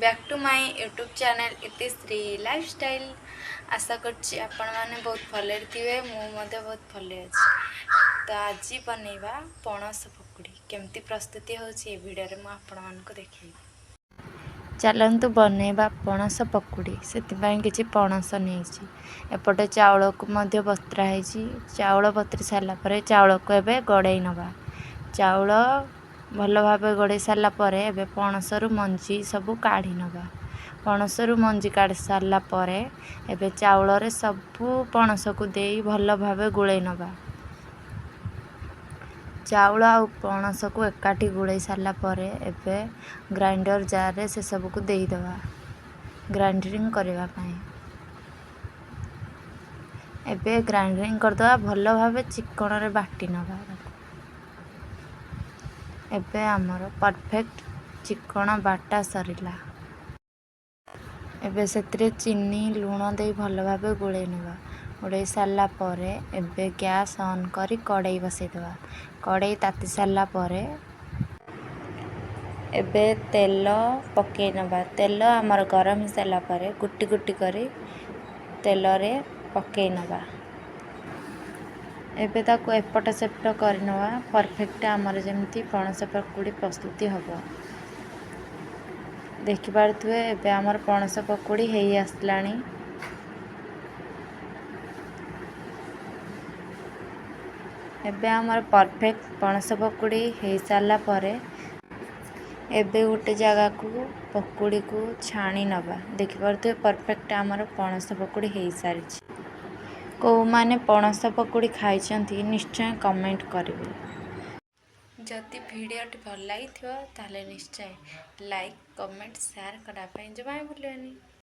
Back to my YouTube channel Itishree lifestyle. ଆଶା କରୁଛି ଆପଣମାନେ ବହୁତ ଭଲରେ ଥିବେ, ମୁଁ ମଧ୍ୟ ବହୁତ ଭଲରେ ଅଛି। ତ ଆଜି ବନେଇବା ପଣସ ପକୁଡ଼ି। କେମିତି ପ୍ରସ୍ତୁତି ହେଉଛି, ଏ ଭିଡ଼ିଓରେ ମୁଁ ଆପଣମାନଙ୍କୁ ଦେଖେଇବି। ଚାଲନ୍ତୁ ବନେଇବା ପଣସ ପକୁଡ଼ି। ସେଥିପାଇଁ କିଛି ପଣସ ନେଇଛି, ଏପଟେ ଚାଉଳକୁ ମଧ୍ୟ ବତୁରା ହେଇଛି। ଚାଉଳ ବତୁରି ସାରିଲା ପରେ ଚାଉଳକୁ ଏବେ ଗଡ଼େଇ ନେବା। ଚାଉଳ ଭଲ ଭାବେ ଗଡ଼େଇ ସାରିଲା ପରେ ଏବେ ପଣସରୁ ମଞ୍ଜି ସବୁ କାଢ଼ି ନେବା। ପଣସରୁ ମଞ୍ଜି କାଢ଼ି ସାରିଲା ପରେ ଏବେ ଚାଉଳରେ ସବୁ ପଣସକୁ ଦେଇ ଭଲ ଭାବେ ଗୋଳେଇ ନେବା। ଚାଉଳ ଆଉ ପଣସକୁ ଏକାଠି ଗୋଳେଇ ସାରିଲା ପରେ ଏବେ ଗ୍ରାଇଣ୍ଡର ଜାର୍ରେ ସେସବୁକୁ ଦେଇଦେବା ଗ୍ରାଇଣ୍ଡିଂ କରିବା ପାଇଁ। ଏବେ ଗ୍ରାଇଣ୍ଡିଂ କରିଦେବା, ଭଲ ଭାବେ ଚିକଣରେ ବାଟି ନେବା ତାକୁ। ଏବେ ଆମର ପରଫେକ୍ଟ ଚିକଣ ବାଟା ସରିଲା। ଏବେ ସେଥିରେ ଚିନି, ଲୁଣ ଦେଇ ଭଲ ଭାବେ ଗୋଳେଇ ନେବା। ଗୋଳେଇ ସାରିଲା ପରେ ଏବେ ଗ୍ୟାସ୍ ଅନ୍ କରି କଡ଼େଇ ବସେଇଦେବା। କଡ଼େଇ ତାତି ସାରିଲା ପରେ ଏବେ ତେଲ ପକାଇ ନେବା। ତେଲ ଆମର ଗରମ ହେଇସାରିଲା ପରେ ଗୁଟି ଗୁଟି କରି ତେଲରେ ପକାଇ ନେବା। ଏବେ ତାକୁ ଏପଟ ସେପଟ କରିନେବା, ପରଫେକ୍ଟ ଆମର ଯେମିତି ପଣସ ପକୁଡ଼ି ପ୍ରସ୍ତୁତି ହେବ। ଦେଖିପାରୁଥିବେ, ଏବେ ଆମର ପଣସ ପକୁଡ଼ି ହେଇ ଆସିଲାଣି। ଏବେ ଆମର ପରଫେକ୍ଟ ପଣସ ପକୁଡ଼ି ହେଇସାରିଲା ପରେ ଏବେ ଗୋଟେ ଜାଗାକୁ ପକୁଡ଼ିକୁ ଛାଣି ନେବା। ଦେଖିପାରୁଥିବେ, ପରଫେକ୍ଟ ଆମର ପଣସ ପକୁଡ଼ି ହେଇସାରିଛି। କେଉଁମାନେ ପଣସ ପକୁଡ଼ି ଖାଇଛନ୍ତି, ନିଶ୍ଚୟ କମେଣ୍ଟ କରିବେ। ଯଦି ଭିଡ଼ିଓଟି ଭଲ ଲାଗିଥିବ, ତାହେଲେ ନିଶ୍ଚୟ ଲାଇକ୍, କମେଣ୍ଟ, ସେୟାର କରିବା ପାଇଁ ଜମା ବି ଭୁଲିବେନି।